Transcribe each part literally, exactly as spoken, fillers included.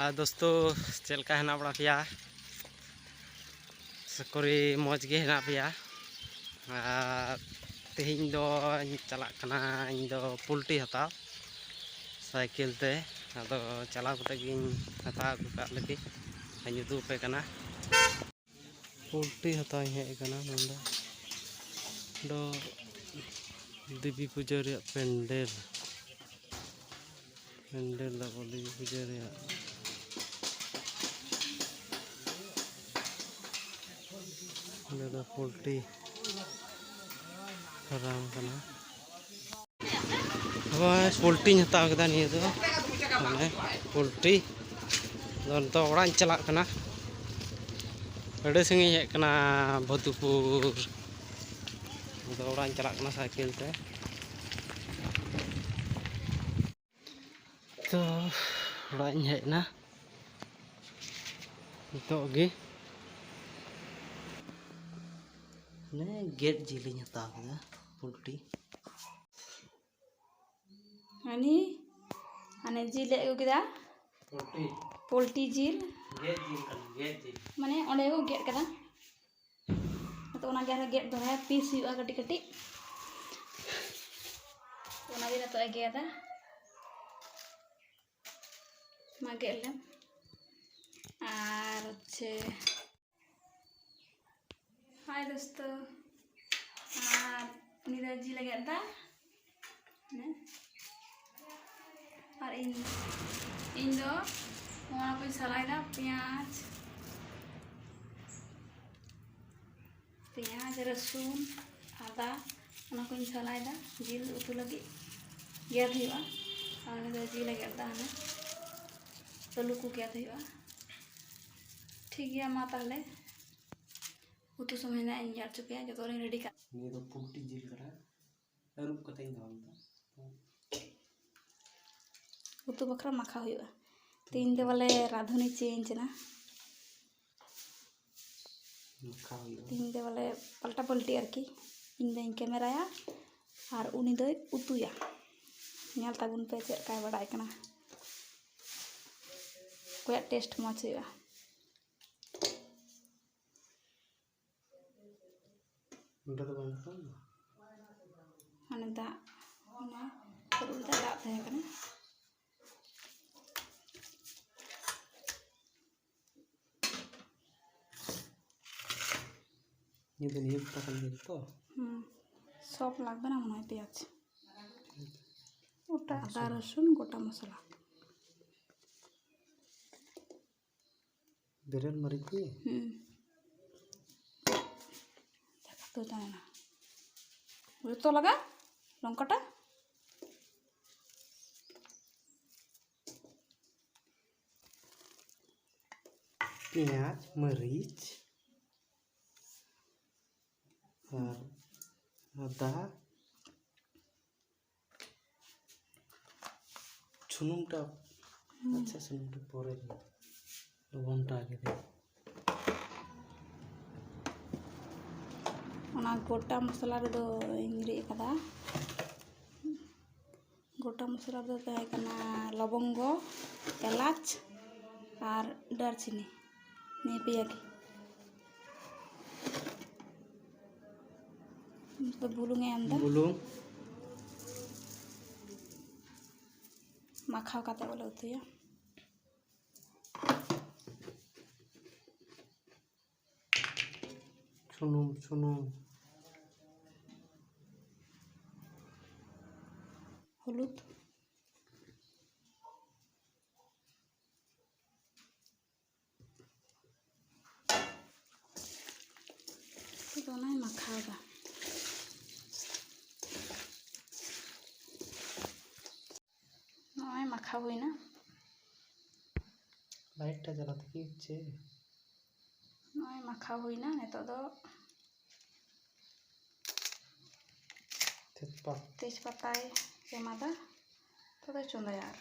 ᱟᱨ ᱫᱳᱥᱛᱳ, ᱪᱮᱫ ᱞᱮᱠᱟ ᱦᱮᱱᱟᱜ ᱵᱟᱲᱟ ᱯᱮᱭᱟ? ᱟᱥᱟ ᱠᱚᱨᱤ ᱢᱚᱡᱽ ᱜᱮ ᱦᱮᱱᱟᱜ ᱯᱮᱭᱟ᱾ ᱟᱨ ᱛᱮᱦᱮᱧ ᱫᱚᱧ ᱪᱟᱞᱟᱜ ᱠᱟᱱᱟ ᱤᱧ ᱫᱚ ᱯᱳᱞᱴᱤ ᱦᱟᱛᱟᱣ ᱥᱟᱭᱠᱮᱞ ᱛᱮ᱾ ᱟᱫᱚ ᱪᱟᱞᱟᱣ ᱠᱟᱛᱮ ᱜᱤᱧ ᱦᱟᱛᱟᱣ ᱟᱹᱜᱩ ᱠᱟᱜ ᱞᱟᱹᱜᱤᱫ ᱟᱨᱤᱧ ᱩᱫᱩᱜ ᱟᱯᱮ ᱠᱟᱱᱟ᱾ ᱯᱳᱞᱴᱤ ᱦᱟᱛᱟᱣ ᱤᱧ ᱦᱮᱡ ᱟᱠᱟᱱᱟ ᱱᱚᱰᱮ ᱫᱚ᱾ ᱫᱮᱵᱤ ᱯᱩᱡᱟᱹ ᱨᱮᱭᱟᱜ ᱯᱮᱱᱰᱮᱞ, ᱯᱮᱱᱰᱮᱞ ᱫᱟᱠᱚ ᱫᱮᱵᱤ ᱯᱩᱡᱟᱹ ᱨᱮᱭᱟᱜ᱾ ᱱᱚᱰᱮ ᱫᱚ ᱯᱳᱞᱴᱤ ᱯᱷᱟᱨᱟᱢ ᱠᱟᱱᱟ᱾ ᱱᱚᱜᱼᱚᱭ ᱯᱳᱞᱴᱤᱧ ᱦᱟᱛᱟᱣ ᱠᱮᱫᱟ ᱱᱤᱭᱟᱹ ᱫᱚ, ᱢᱟᱱᱮ ᱯᱳᱞᱴᱤ᱾ ᱟᱫᱚ ᱱᱤᱛᱚᱜ ᱚᱲᱟᱜ ᱤᱧ ᱪᱟᱞᱟᱜ ᱠᱟᱱᱟ᱾ ᱟᱹᱰᱤ ᱥᱟᱺᱜᱤᱧ ᱦᱮᱡ ᱠᱟᱱᱟ ᱵᱷᱚᱫᱩᱯᱩᱨ᱾ ᱟᱫᱚ ᱚᱲᱟᱜ ᱤᱧ ᱪᱟᱞᱟᱜ ᱠᱟᱱᱟ ᱥᱟᱭᱠᱮᱞ ᱛᱮ᱾ ᱛᱚ, ᱚᱲᱟᱜ ᱤᱧ ᱦᱮᱡ ᱮᱱᱟ ᱱᱤᱛᱚᱜ ᱜᱮ᱾ ᱢᱟᱱᱮ ᱜᱮᱫ ᱡᱤᱞᱤᱧ ᱦᱟᱛᱟᱣ ᱠᱮᱫᱟ, ᱯᱳᱞᱴᱤ᱾ ᱦᱟᱱᱤ, ᱦᱟᱱᱮ ᱡᱤᱞ ᱞᱮ ᱟᱹᱜᱩ ᱠᱮᱫᱟ, ᱯᱳᱞᱴᱤ᱾ ᱯᱳᱞᱴᱤ ᱡᱤᱞ᱾ ᱜᱮᱫ ᱡᱤᱞ ᱠᱟᱱᱟ, ᱜᱮᱫ ᱡᱤᱞ᱾ ᱢᱟᱱᱮ ᱚᱸᱰᱮ ᱠᱚ ᱜᱮᱫ ᱠᱟᱫᱟ᱾ ᱟᱫᱚ ᱚᱱᱟᱜᱮ ᱟᱨᱦᱚᱸ ᱜᱮᱫ ᱫᱚᱦᱲᱟᱭᱟ, ᱯᱤᱥ ᱦᱩᱭᱩᱜᱼᱟ ᱠᱟᱹᱴᱤᱡ ᱠᱟᱹᱴᱤᱡ᱾ ᱚᱱᱟᱜᱮ ᱱᱤᱛᱚᱜ ᱮ ᱜᱮᱫᱟ᱾ ᱢᱟ ᱜᱮᱫ ᱞᱮᱢ᱾ ᱟᱨ ᱦᱚᱪᱪᱷᱮ, ᱦᱟᱭ ᱫᱳᱥᱛᱳ, ᱟᱨ ᱩᱱᱤ ᱫᱚ ᱡᱤᱞ ᱮ ᱜᱮᱫ ᱮᱫᱟ᱾ ᱦᱮᱸ᱾ ᱟᱨ ᱤᱧ, ᱤᱧ ᱫᱚ ᱱᱚᱣᱟ ᱠᱚᱧ ᱥᱟᱞᱟᱭᱮᱫᱟ, ᱯᱮᱸᱭᱟᱡᱽ, ᱯᱮᱸᱭᱟᱡᱽ, ᱨᱟᱹᱥᱩᱱ, ᱟᱫᱟ, ᱚᱱᱟ ᱠᱚᱧ ᱥᱟᱞᱟᱭᱮᱫᱟ ᱡᱤᱞ ᱩᱛᱩ ᱞᱟᱹᱜᱤᱫ᱾ ᱜᱮᱫ ᱦᱩᱭᱩᱜᱼᱟ᱾ ᱟᱨ ᱩᱱᱤ ᱫᱚ ᱡᱤᱞ ᱮ ᱜᱮᱫ ᱮᱫᱟ, ᱦᱟᱱᱮ ᱟᱹᱞᱩ ᱠᱚ ᱜᱮᱫ ᱦᱩᱭᱩᱜᱼᱟ᱾ ᱴᱷᱤᱠ ᱜᱮᱭᱟ, ᱢᱟ ᱛᱟᱦᱚᱞᱮ ᱩᱛᱩ ᱥᱚᱢᱚᱭ ᱱᱟᱜ ᱤᱧ ᱧᱮᱞ ᱦᱚᱪᱚ ᱯᱮᱭᱟ, ᱡᱚᱛᱚ ᱞᱤᱧ ᱨᱮᱰᱤ ᱠᱟᱜ᱾ ᱱᱤᱭᱟᱹ ᱫᱚ ᱯᱳᱞᱴᱤ ᱡᱤᱞ ᱠᱟᱱᱟ, ᱟᱹᱨᱩᱵ ᱠᱟᱛᱮᱧ ᱫᱚᱦᱚ ᱞᱮᱫᱟ᱾ ᱩᱛᱩ ᱵᱟᱠᱷᱨᱟ ᱢᱟᱠᱷᱟᱣ ᱦᱩᱭᱩᱜᱼᱟ᱾ ᱛᱮᱦᱮᱧ ᱫᱚ ᱵᱚᱞᱮ ᱨᱟᱸᱫᱷᱩᱱᱤ ᱪᱮᱧᱡᱽ ᱮᱱᱟ᱾ ᱢᱟᱠᱷᱟᱣ ᱦᱩᱭᱩᱜᱼᱟ᱾ ᱛᱮᱦᱮᱧ ᱫᱚ ᱵᱚᱞᱮ ᱯᱟᱞᱴᱟ ᱯᱟᱞᱴᱤ ᱟᱨᱠᱤ, ᱤᱧ ᱫᱚᱧ ᱠᱮᱢᱮᱨᱟᱭᱟ ᱟᱨ ᱩᱱᱤ ᱫᱚᱭ ᱩᱛᱩᱭᱟ᱾ ᱧᱮᱞ ᱛᱟᱵᱚᱱ ᱯᱮ ᱪᱮᱫ ᱞᱮᱠᱟᱭ ᱵᱟᱰᱟᱭ ᱠᱟᱱᱟ᱾ ᱚᱠᱚᱭᱟᱜ ᱴᱮᱥᱴ ᱢᱚᱡᱽ ᱦᱩᱭᱩᱜᱼᱟ᱾ ᱱᱚᱸᱰᱮ ᱫᱚ ᱵᱟᱝ ᱠᱟᱱᱟ᱾ ᱢᱟᱱᱮ ᱫᱟᱜ, ᱚᱱᱟ ᱯᱷᱩᱨᱩᱜ ᱞᱮᱠᱟ ᱫᱟᱜ ᱛᱟᱦᱮᱸ ᱠᱟᱱᱟ᱾ ᱱᱤᱭᱟᱹ ᱫᱚ ᱱᱤᱭᱟᱹ ᱠᱚᱴᱟ ᱠᱟᱱ ᱜᱮᱭᱟ ᱛᱚ? ᱦᱩᱸ, ᱥᱚᱵ ᱞᱟᱜᱽᱵᱮ ᱱᱟ ᱢᱚᱱᱮ ᱦᱚᱭ ᱯᱮᱸᱭᱟᱡᱽ᱾ ᱳᱴᱟ ᱟᱫᱟ, ᱨᱚᱥᱩᱱ, ᱜᱳᱴᱟ ᱢᱚᱥᱞᱟ᱾ ᱵᱮᱨᱮᱞ ᱢᱟᱹᱨᱤᱪ ᱜᱮ? ᱦᱩᱸ᱾ ᱡᱚᱛᱚ ᱛᱟᱦᱮᱱᱟ᱾ ᱡᱚᱛᱚ ᱞᱟᱜᱟ, ᱞᱚᱝᱠᱟᱴᱟ᱾ ᱯᱮᱸᱭᱟᱡᱽ, ᱢᱟᱹᱨᱤᱪ, ᱟᱨ ᱟᱫᱟ, ᱥᱩᱱᱩᱢ ᱴᱟ᱾ ᱦᱩᱸ᱾ ᱟᱪᱪᱷᱟ, ᱥᱩᱱᱩᱢ ᱴᱟ ᱯᱚᱨᱮ ᱫᱚ ᱞᱚᱵᱚᱱ ᱴᱟ ᱠᱮᱫᱟ᱾ ᱚᱱᱟ ᱜᱚᱴᱟ ᱢᱚᱥᱞᱟ ᱨᱮᱫᱚ ᱤᱧ ᱨᱤᱫ ᱟᱠᱟᱫᱟ᱾ ᱜᱚᱴᱟ ᱢᱚᱥᱞᱟ ᱨᱮᱫᱚ ᱛᱟᱦᱮᱸ ᱠᱟᱱᱟ ᱞᱚᱵᱚᱝᱜᱚ, ᱮᱞᱟᱪ ᱟᱨ ᱫᱟᱨᱪᱤᱱᱤ, ᱱᱤᱭᱟᱹ ᱯᱮᱭᱟ ᱜᱮ᱾ ᱱᱤᱛᱚᱜ ᱵᱩᱞᱩᱝ ᱮ ᱮᱢ ᱮᱫᱟ᱾ ᱵᱩᱞᱩᱝ᱾ ᱢᱟᱠᱷᱟᱣ ᱠᱟᱛᱮ ᱵᱚᱞᱮ ᱩᱛᱩᱭᱟ᱾ ᱥᱩᱱᱩᱢ, ᱥᱩᱱᱩᱢ᱾ ᱦᱚᱞᱩᱫ᱾ ᱱᱤᱛᱚᱜ ᱫᱚ ᱚᱱᱟᱧ ᱢᱟᱠᱷᱟᱣ ᱮᱫᱟ᱾ ᱱᱚᱜᱼᱚᱭ ᱢᱟᱠᱷᱟᱣ ᱦᱩᱭᱱᱟ᱾ ᱞᱟᱭᱤᱴ ᱴᱟ ᱡᱟᱞᱟ ᱛᱮᱜᱮ ᱪᱮ? ᱱᱚᱜᱼᱚᱭ ᱢᱟᱠᱷᱟᱣ ᱦᱩᱭᱱᱟ᱾ ᱱᱤᱛᱚᱜ ᱫᱚ ᱛᱮᱡᱽᱯᱟᱛ᱾ ᱛᱮᱡᱽᱯᱟᱛᱟᱭ ᱮᱢᱟᱫᱟ᱾ ᱱᱤᱛᱚᱜ ᱫᱚ ᱪᱚᱸᱫᱟᱭᱟ ᱟᱨ᱾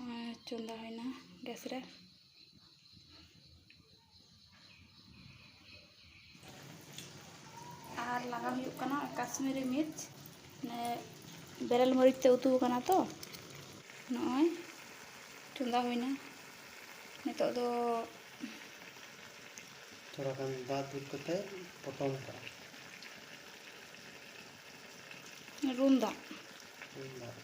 ᱟᱨ ᱪᱚᱸᱫᱟ ᱦᱩᱭᱱᱟ ᱜᱮᱥ ᱨᱮ᱾ ᱟᱨ ᱞᱟᱜᱟᱣ ᱦᱩᱭᱩᱜ ᱠᱟᱱᱟ ᱠᱟᱥᱢᱤᱨᱤ ᱢᱤᱨᱪ, ᱢᱟᱱᱮ ᱵᱮᱨᱮᱞ ᱢᱟᱹᱨᱤᱪ ᱛᱮ ᱩᱛᱩ ᱟᱠᱟᱱᱟ ᱛᱚ᱾ ᱱᱚᱜᱼᱚᱭ ᱪᱚᱸᱫᱟ ᱦᱩᱭᱱᱟ᱾ ᱱᱤᱛᱚᱜ ᱫᱚ ᱛᱷᱚᱲᱟ ᱜᱟᱱ ᱫᱟᱜ ᱫᱩᱞ ᱠᱟᱛᱮ ᱯᱚᱴᱚᱢ ᱠᱟᱜᱼᱟ᱾ ᱨᱩᱱ ᱫᱟᱜ᱾ ᱨᱩᱱ ᱫᱟᱜ᱾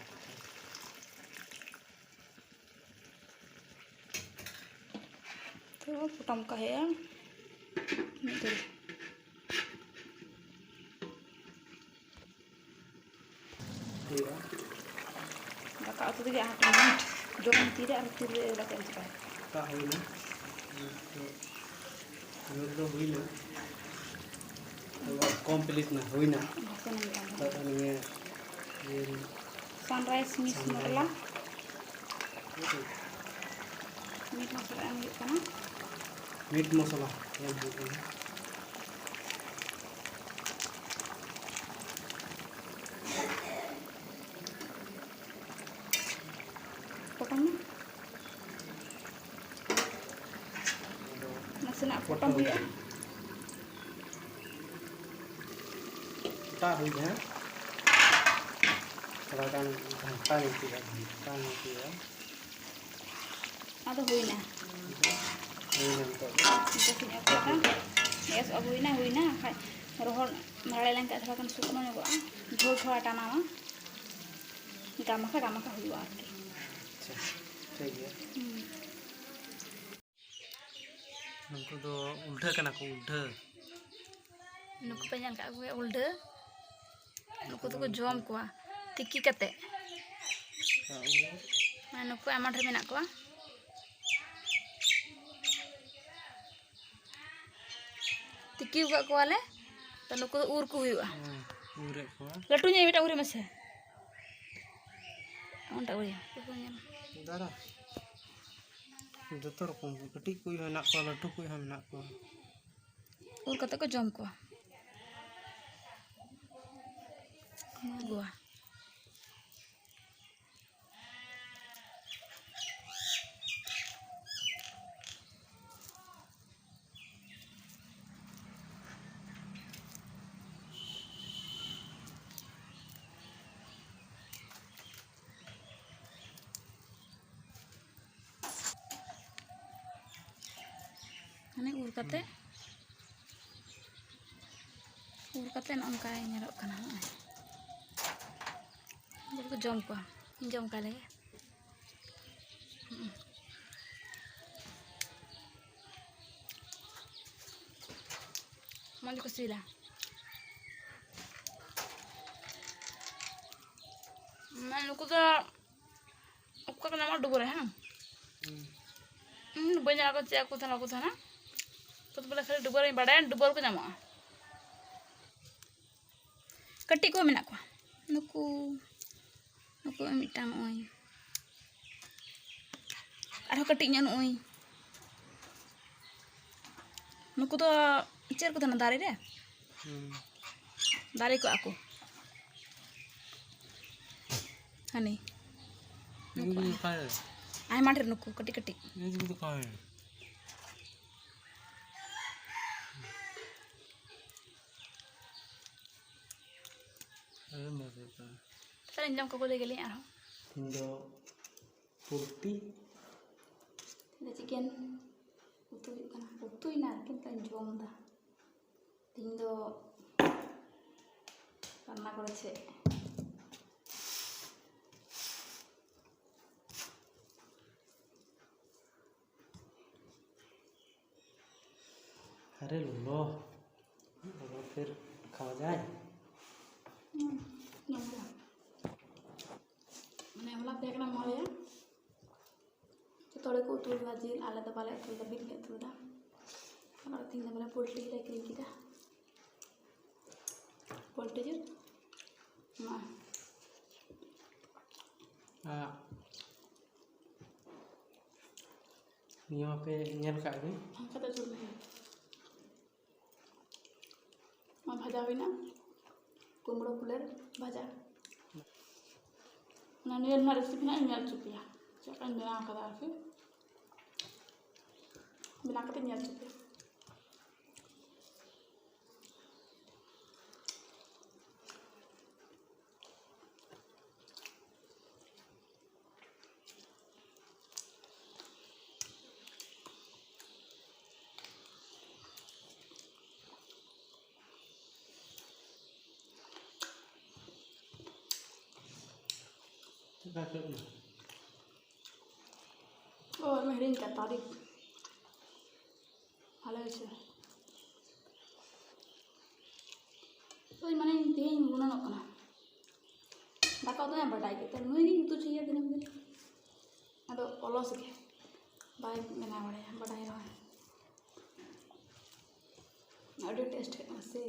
ᱛᱚ ᱯᱚᱴᱚᱢ ᱠᱟᱜ ᱦᱩᱭᱩᱜᱼᱟ ᱢᱤᱫ ᱜᱷᱟᱹᱲᱤᱡ᱾ ᱦᱩᱭᱩᱜᱼᱟ᱾ ᱫᱟᱠᱟ ᱩᱛᱩ ᱛᱮᱜᱮ ᱟᱨ ᱢᱤᱱᱤᱴ ᱡᱚᱢ ᱛᱤᱨᱮ ᱟᱨ ᱛᱤᱨᱮ ᱫᱟᱠᱟ ᱮᱢ ᱪᱟᱵᱟᱭᱟ᱾ ᱫᱟᱜ ᱦᱩᱭᱱᱟ᱾ ᱱᱤᱛ ᱫᱚ ᱡᱳᱨ ᱫᱚ ᱦᱩᱭᱱᱟ᱾ ᱠᱚᱢᱯᱞᱤᱴ ᱱᱟ, ᱦᱩᱭᱱᱟ᱾ ᱵᱷᱟᱥᱮᱱ ᱦᱩᱭᱩᱜᱼᱟ᱾ ᱫᱟᱜ ᱱᱤᱭᱟᱹ ᱤᱭᱟᱹ ᱥᱟᱱᱨᱟᱭᱤᱥ ᱢᱤᱥ ᱥᱟᱱᱨᱟᱭᱤᱥ᱾ ᱢᱚᱥᱞᱟ᱾ ᱢᱤᱴ ᱢᱚᱥᱞᱟ ᱮᱢ ᱦᱩᱭᱩᱜ ᱠᱟᱱᱟ᱾ ᱢᱤᱴ ᱢᱚᱥᱞᱟ ᱮᱢ ᱦᱩᱭᱩᱜ ᱠᱟᱱᱟ᱾ ᱯᱚᱴᱚᱢ ᱢᱮ᱾ ᱱᱟᱥᱮᱱᱟᱜ ᱯᱚᱴᱚᱢ ᱦᱩᱭᱩᱜᱼᱟ᱾ ᱯᱚᱴᱚᱢ ᱦᱩᱭᱩᱜᱼᱟ᱾ ᱚᱴᱟ ᱦᱩᱭᱱᱟ᱾ ᱛᱷᱚᱲᱟ ᱜᱟᱱ ᱜᱷᱟᱱᱴᱟ ᱧᱚᱜ ᱦᱩᱭᱩᱜᱼᱟ, ᱜᱷᱟᱱᱴᱟ ᱧᱚᱜ ᱦᱩᱭᱩᱜᱼᱟ᱾ ᱟᱫᱚ ᱦᱩᱭᱱᱟ᱾ ᱦᱩᱭᱱᱟ ᱱᱤᱛᱚᱜ ᱫᱚ᱾ ᱱᱤᱛᱚᱜ ᱥᱤᱧ ᱚᱛ ᱠᱟᱱᱟ᱾ ᱜᱮᱥ ᱚᱯᱷ ᱦᱩᱭᱱᱟ, ᱦᱩᱭᱱᱟ᱾ ᱠᱷᱟᱡ ᱨᱚᱦᱚᱲ ᱵᱟᱲᱟ ᱞᱮᱱᱠᱷᱟᱡ ᱛᱷᱚᱲᱟ ᱜᱟᱱ ᱥᱩᱠᱱᱚ ᱧᱚᱜᱚᱜᱼᱟ, ᱡᱷᱳᱞ ᱛᱷᱚᱲᱟ ᱴᱟᱱᱟᱣᱟ᱾ ᱜᱟᱢᱟᱠᱷᱟ ᱜᱟᱢᱟᱠᱷᱟ ᱦᱩᱭᱩᱜᱼᱟ ᱟᱨᱠᱤ᱾ ᱟᱪᱪᱷᱟ, ᱴᱷᱤᱠ ᱜᱮᱭᱟ᱾ ᱦᱩᱸ᱾ ᱱᱩᱠᱩ ᱫᱚ ᱩᱞᱰᱷᱟᱹ ᱠᱟᱱᱟ ᱠᱚ, ᱩᱞᱰᱷᱟᱹ᱾ ᱱᱩᱠᱩ ᱯᱮ ᱧᱮᱞ ᱠᱟᱜ ᱠᱚᱜᱮᱭᱟ ᱩᱞᱰᱷᱟᱹ? ᱱᱩᱠᱩ ᱫᱚᱠᱚ ᱡᱚᱢ ᱠᱚᱣᱟ ᱛᱤᱠᱤ ᱠᱟᱛᱮ᱾ ᱟᱨ ᱩᱱᱠᱩ? ᱢᱟᱱᱮ ᱱᱩᱠᱩ ᱟᱭᱢᱟ ᱰᱷᱮᱨ ᱢᱮᱱᱟᱜ ᱠᱚᱣᱟ᱾ ᱛᱤᱠᱤ ᱟᱠᱟᱫ ᱠᱚᱣᱟᱞᱮ, ᱛᱚ ᱱᱩᱠᱩ ᱫᱚ ᱩᱨ ᱠᱚ ᱦᱩᱭᱩᱜᱼᱟ᱾ ᱦᱮᱸ, ᱩᱨᱮᱫ ᱠᱚᱣᱟ᱾ ᱞᱟᱹᱴᱩ ᱧᱚᱜ ᱢᱤᱫᱴᱟᱝ ᱩᱨ ᱢᱮᱥᱮ᱾ ᱚᱱᱴᱟᱜ ᱩᱨᱤ᱾ ᱫᱟᱨᱟ᱾ ᱡᱚᱛᱚ ᱨᱚᱠᱚᱢ ᱠᱚ, ᱠᱟᱹᱴᱤᱡ ᱠᱚ ᱦᱚᱸ ᱢᱮᱱᱟᱜ ᱠᱚᱣᱟ, ᱞᱟᱹᱴᱩ ᱠᱚ ᱦᱚᱸ ᱢᱮᱱᱟᱜ ᱠᱚᱣᱟ᱾ ᱩᱨ ᱠᱟᱛᱮ ᱠᱚ ᱡᱚᱢ ᱠᱚᱣᱟ᱾ ᱜᱚᱣᱟ᱾ ᱢᱟᱱᱮ ᱩᱨ ᱠᱟᱛᱮ, ᱩᱨ ᱠᱟᱛᱮ ᱱᱚᱜᱼᱚ ᱱᱚᱝᱠᱟᱭ ᱧᱮᱞᱚᱜ ᱠᱟᱱᱟ᱾ ᱱᱚᱜᱼᱚᱭ ᱩᱱᱠᱩ ᱫᱚᱠᱚ ᱡᱚᱢ ᱠᱚᱣᱟ, ᱤᱧ ᱡᱚᱢ ᱠᱟᱭ ᱞᱮᱜᱮ᱾ ᱢᱚᱡᱽ ᱜᱮᱠᱚ ᱥᱤᱵᱤᱞᱟ᱾ ᱢᱟᱱᱮ ᱱᱩᱠᱩ ᱫᱚ ᱚᱠᱟ ᱠᱚ ᱧᱟᱢᱚᱜᱼᱟ? ᱰᱩᱵᱟᱹ ᱨᱮ, ᱦᱮᱸ? ᱦᱩᱸ᱾ ᱦᱩᱸ, ᱵᱟᱹᱧ ᱧᱮᱞ ᱟᱠᱟᱫ ᱪᱮᱫ ᱠᱚ ᱛᱟᱦᱮᱱᱟ, ᱵᱟᱠᱚ ᱛᱟᱦᱮᱱᱟ᱾ ᱛᱚ ᱵᱚᱞᱮ ᱠᱷᱟᱹᱞᱤ ᱰᱩᱵᱟᱹ ᱨᱮᱧ ᱵᱟᱰᱟᱭᱟ, ᱰᱩᱵᱟᱹ ᱨᱮᱠᱚ ᱧᱟᱢᱚᱜᱼᱟ᱾ ᱠᱟᱹᱴᱤᱡ ᱠᱚ ᱢᱮᱱᱟᱜ ᱠᱚᱣᱟ᱾ ᱱᱩᱠᱩ, ᱱᱩᱠᱩ ᱢᱤᱫᱴᱟᱝ ᱱᱚᱜᱼᱚᱭ᱾ ᱟᱨᱦᱚᱸ ᱠᱟᱹᱴᱤᱡ ᱧᱚᱜ ᱱᱚᱜᱼᱚᱭ᱾ ᱱᱩᱠᱩ ᱫᱚ ᱪᱮᱫ ᱨᱮᱠᱚ ᱛᱟᱦᱮᱱᱟ? ᱫᱟᱨᱮ ᱨᱮ? ᱦᱩᱸ᱾ ᱫᱟᱨᱮ ᱠᱚᱜᱼᱟ ᱠᱚ᱾ ᱦᱟᱱᱮ᱾ ᱱᱩᱠᱩ ᱱᱩᱠᱩ ᱫᱚ ᱚᱠᱟ ᱨᱮ? ᱟᱭᱢᱟ ᱰᱷᱮᱨ ᱱᱩᱠᱩ ᱠᱟᱹᱴᱤᱡ ᱠᱟᱹᱴᱤᱡ᱾ ᱱᱩᱠᱩ ᱫᱚ ᱚᱠᱟ ᱨᱮ? ᱟᱨ ᱢᱟ ᱥᱮ ᱚᱠᱟ ᱨᱮ? ᱛᱟᱦᱞᱮ ᱡᱚᱢ ᱠᱚᱠᱚ ᱞᱟᱹᱭ ᱜᱮᱞᱤᱧ ᱟᱨᱦᱚᱸ᱾ ᱛᱤᱦᱤᱧ ᱫᱚ ᱯᱩᱞᱴᱤ᱾ ᱛᱤᱦᱤᱧ ᱫᱚ ᱪᱤᱠᱮᱱ ᱩᱛᱩ ᱦᱩᱭᱩᱜ ᱠᱟᱱᱟ᱾ ᱩᱛᱩᱭᱮᱱᱟ ᱟᱨᱠᱤ, ᱱᱤᱛᱚᱜ ᱤᱧ ᱡᱚᱢ ᱮᱫᱟ᱾ ᱛᱤᱦᱤᱧ ᱫᱚ ᱨᱟᱱᱱᱟ ᱠᱚᱨᱮ ᱪᱮᱫ? ᱟᱨᱮ ᱞᱚᱞᱚ, ᱞᱚᱞᱚ ᱯᱷᱤᱨ ᱠᱷᱟᱣᱟ ᱡᱟᱭ? ᱦᱩᱸ, ᱡᱚᱢ ᱠᱮᱫᱟ᱾ ᱢᱟᱱᱮ ᱦᱚᱞᱟ ᱛᱟᱦᱮᱸ ᱠᱟᱱᱟ ᱢᱚᱬᱮ, ᱡᱚᱛᱚ ᱦᱚᱲ ᱜᱮᱠᱚ ᱩᱛᱩ ᱞᱮᱫᱟ ᱡᱤᱞ, ᱟᱞᱮ ᱫᱚ ᱵᱟᱞᱮ ᱩᱛᱩ ᱞᱮᱫᱟ, ᱵᱤᱱ ᱞᱮ ᱩᱛᱩ ᱞᱮᱫᱟ᱾ ᱟᱨ ᱛᱤᱦᱤᱧ ᱫᱚ ᱵᱚᱞᱮ ᱯᱳᱞᱴᱤ ᱞᱮ ᱠᱤᱨᱤᱧ ᱠᱮᱫᱟ, ᱯᱳᱞᱴᱤ ᱡᱤᱞ᱾ ᱱᱚᱜᱼᱚᱭ᱾ ᱟᱜ, ᱱᱤᱭᱟᱹ ᱢᱟᱯᱮ ᱧᱮᱞ ᱠᱟᱜ ᱜᱮ᱾ ᱚᱱᱠᱟ ᱫᱚ ᱡᱷᱳᱞ ᱜᱮ᱾ ᱱᱚᱣᱟ ᱵᱷᱟᱡᱟ ᱦᱩᱭᱱᱟ, ᱠᱩᱢᱲᱳ ᱯᱷᱩᱞᱮᱨ ᱵᱷᱟᱡᱟ᱾ ᱚᱱᱟ ᱱᱤᱭᱟᱹ ᱨᱮᱱᱟᱜ ᱨᱮᱥᱤᱯᱤ ᱱᱟᱜ ᱤᱧ ᱧᱮᱞ ᱦᱚᱪᱚ ᱯᱮᱭᱟ, ᱪᱮᱫ ᱞᱮᱠᱟᱧ ᱵᱮᱱᱟᱣ ᱠᱟᱫᱟ ᱟᱨᱠᱤ, ᱵᱮᱱᱟᱣ ᱠᱟᱛᱮᱧ ᱧᱮᱞ ᱦᱚᱪᱚ ᱯᱮᱭᱟ᱾ ᱪᱮᱫ ᱞᱮᱠᱟ ᱟᱹᱭᱠᱟᱹᱜ ᱠᱟᱱᱟ? ᱳ, ᱟᱨ ᱢᱟ ᱦᱤᱲᱤᱧ ᱠᱟᱜ, ᱛᱟᱹᱨᱤᱠᱷ᱾ ᱵᱷᱟᱞᱮ ᱦᱚᱭᱥᱮ᱾ ᱳᱭ ᱢᱟᱱᱮ ᱛᱮᱦᱮᱧ ᱜᱩᱱᱟᱹᱱᱚᱜ ᱠᱟᱱᱟ᱾ ᱫᱟᱠᱟ ᱩᱛᱩ ᱦᱚᱸ ᱵᱟᱰᱟᱭ ᱜᱮ, ᱛᱟᱦᱞᱮ ᱱᱩᱭ ᱜᱤᱧ ᱩᱛᱩ ᱦᱚᱪᱚᱭᱮᱭᱟ ᱫᱤᱱᱟᱹᱢ ᱫᱤᱱ᱾ ᱟᱫᱚ ᱚᱞᱚᱥ ᱜᱮ, ᱵᱟᱭ ᱵᱮᱱᱟᱣ ᱵᱟᱲᱟᱭᱟ, ᱵᱟᱰᱟᱭ ᱨᱮᱦᱚᱸ᱾ ᱟᱹᱰᱤ taste ᱠᱟᱱᱟ ᱥᱮ᱾